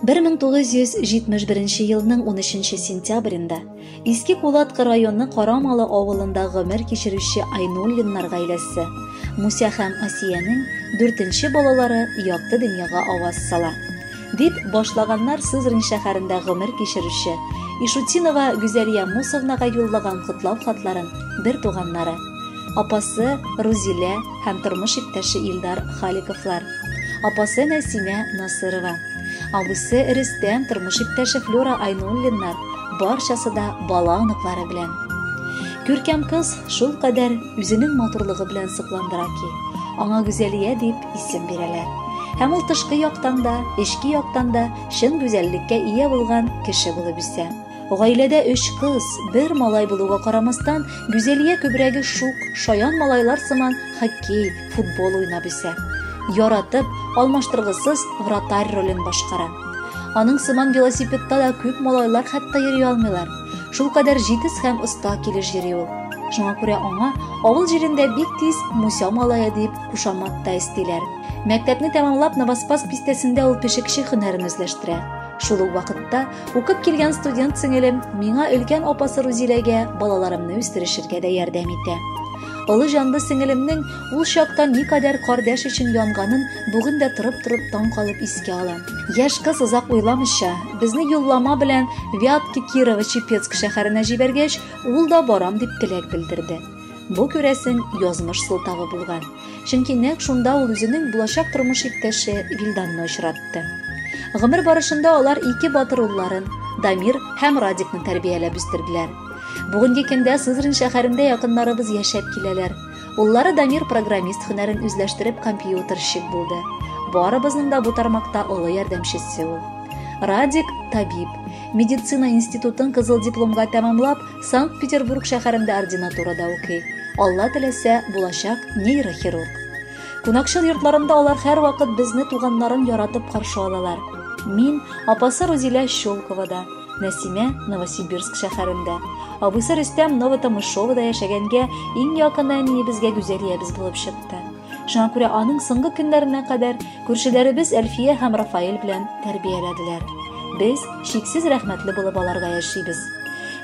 1971 елның 13 сентябрендә Иске Кулаткы районы Карамалы авылында гомер кичерүче Айнуллиннар гаиләсе Муся һәм Асиянең дүртенче балалары якты дөньяга аваз сала. Дип башлаганнар Сызрань шәһәрендә гомер кичерүче Ишутинова Гүзәлия Мусовнага юллаган котлау хатларын бер туганнары, апасы Рузилә һәм тормыш иптәше Илдар Халиковлар, апасы Нәсимә Насырова, абыйсы Рөстәм, тормыш иптәше Флюра Айнуллиннар, барчасы да бала оныклары белән. Күркәм кыз шулкадәр үзенең матурлыгы белән сокландыра ки, аңа Гүзәлия дип исем бирәләр. Һәм ул тышкы яктан да, эчке яктан да чын гүзәллеккә ия булган кеше булып үсә. Гаиләдә өч кыз, бер малай булуга карамастан, Гүзәлия күбрәге шук, шаян малайлар сыман хоккей, футбол уйнап үсә. Яратып, алмаштыргысыз вратарь ролен башкара. Аның сыман велосипедта да күп малайлар хәтта йөри алмыйлар. Шулкадәр җитез һәм оста килеш йөри ул. Шуңа күрә аңа авыл җирендә бик тиз Муся малае дип кушамат та өстиләр. Мәктәпне тәмамлап, Новоспасск бистәсендә ул пешекче һөнәрен үзләштерә. Шул ук вакытта укып килгән студент сеңелем миңа өлкән апасы Рузиләгә балаларымны үстерешергә дә ярдәм итә. Олы җанлы сеңелемнең ул чакта никадәр кардәш өчен янганын бүген дә торып-торып таң калып искә алам. Яшь кыз озак уйламыйча, безне юллама белән Вятки Кирово-Чепецк шәһәренә җибәргәч, ул да барам дип теләк белдерде. Бу, күрәсең, язмыш сылтавы булган. Чөнки нәкъ шунда ул үзенең булачак тормыш иптәше Вилданны очратты. Гомер барышында алар ике батыр улларын, Дамир һәм Радикны тәрбияләп үстерделәр. Бүгенге көндә Сызрань шәһәрендә якыннарыбыз яшәп киләләр. Уллары Дамир программист һөнәрен үзләштереп компьютерщик булды. Барыбызның да бу тармакта олы ярдәмчесе ул. Радик табиб. Медицина институтын кызыл дипломга тәмамлап, Санкт-Петербург шәһәрендә ординатурада укый. Алла теләсә, булачак нейрохирург. Кунакчыл йортларында алар һәрвакыт безне туганнарын яратып каршы алалар. Мин, апасы Рузилә Щелковада, Нәсимә Новосибирск шәһәрендә, абыйсы Рөстәм Новотамышовода яшәгәнгә иң якын әниебезгә Гүзәлиябез булып чыкты. Шуңа күрә аның соңгы көннәренә кадәр күршеләребез Әлфия һәм Рафаэль белән тәрбияләделәр. Без чиксез рәхмәтле булып аларга яшибез.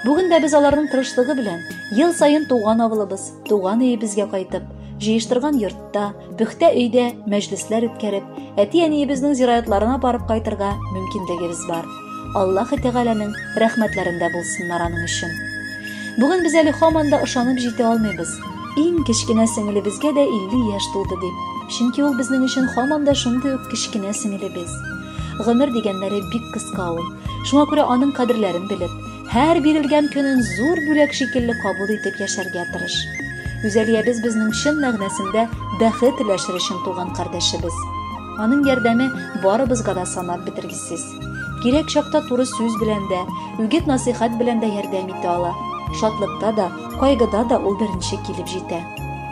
Бүген дә без аларның тырышлыгы белән ел саен туган авылыбыз, туган өебезгә кайтып, җыештырган йортта, пөхтә өйдә мәҗлесләр үткәреп, әти-әниебезнең зиратларына барып кайтырга мөмкинлегебез бар. Аллаһ Тәгаләнең рәхмәтләрендә булсыннар аның өчен. Бүген без әле һаман да ышанып җитә алмыйбыз. Иң кечкенә сеңелебезгә дә 50 яшь тулды дип. Чөнки ул безнең өчен һаман да шундый ук кечкенә сеңелебез. Гомер дигәннәре бик кыска ул. Шуңа күрә аның кадерләрен белеп, һәр бирелгән көнен зур бүләк шикелле кабул итеп яшәргә тырыш. Гүзәлиябез безнең чын мәгънәсендә бәхет өләшер өчен туган кардәшебез. Аның ярдәме барыбызга да санап бетергесез. Кирәк чакта туры сүз белән дә, үгет-насыйхат белән дә ярдәм итә ала. Шатлыкта да, кайгыда да ул беренче килеп җитә.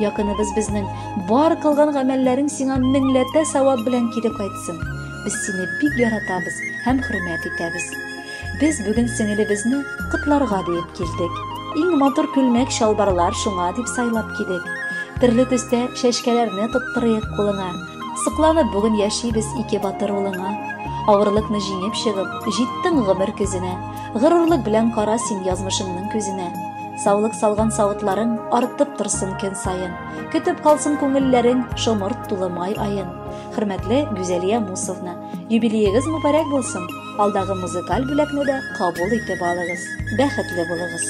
Якыныбыз безнең бар кылган гамәлләрең сиңа меңләтә савап белән кире кайтсын. Без сине бик яратабыз һәм хөрмәт итәбез. Без бүген сеңелебезне котларга диеп килдек. Иң матур күлмәк чалбарлар шуңа дип сайлап кидек. Төрле төстә чәчкәләрне тоттырыйк кулыңа. Сокланып бүген яшибез ике батыр улыңа. Авырлыкны җиңеп чыгып, җиттең гомер көзенә. Горурлык белән кара син язмышыңның күзенә. Саулык салган савытларың артып торсын көн саен. Көтеп калсын күңелләрең шомырт тулы май аен. Хөрмәтле Гүзәлия Мусовна, юбилеегыз мөбарәк булсын. Алдагы музыкаль бүләкне дә кабул итеп алыгыз. Бәхетле булыгыз.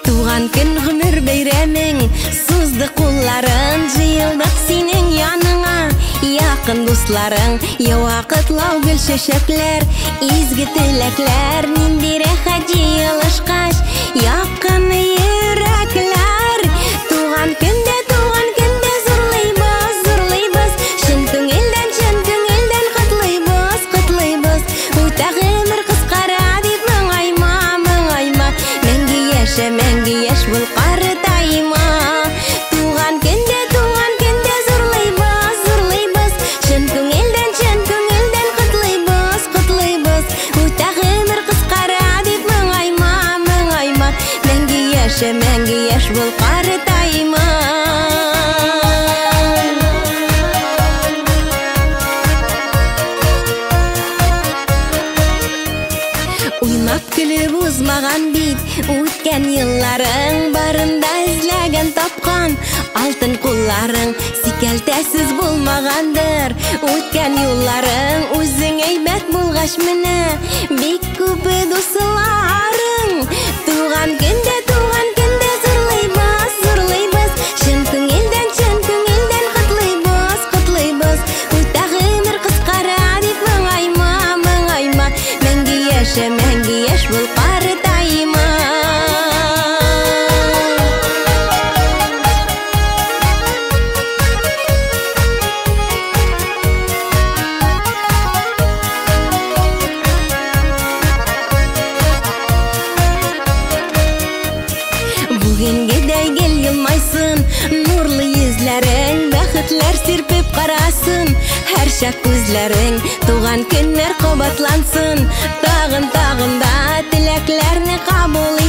Туган көн гомер бәйрәмең, сузды кулларын, җыелдык синең яныңа, якын дусларың, ява котлау гөл чәчәкләр, изге теләкләр, нинди рәхәт җыелышкач, якын йөрәкләр. Туган көндә, туган көндә зурлыйбыз, зурлыйбыз, чын күңелдән, чын күңелдән котлыйбыз, котлыйбыз. Үтә гомер кыскара дип моңайма, моңайма, мәңге яшә, мәңге яшь бул, картайма. Туган көндә, туган көндә зурлыйбыз, зурлыйбыз, чын күңелдән, чын күңелдән Көлеп узмаган бит үткән елларың, барында эзләгән тапкан алтын кулларың. Сикәлтәсез булмагандыр үткән юлларың, үзең әйбәт булгач менә бик күп дусларың. Туган көндә, туган көндә зурлыйбыз, зурлыйбыз, чын күңелдән, чын күңелдән котлыйбыз, котлыйбыз. Үтә гомер кыскара дип моңайма, моңайма, мәңге яшә, мәңге яшь бул, картайма. Бүгенгедәй гел елмайсын нурлы йөзләрең, бәхетләр сирпеп карасын һәрчак күзләрең. Туган көннәр кабатлансын, тагын тагын да теләкләрне кабул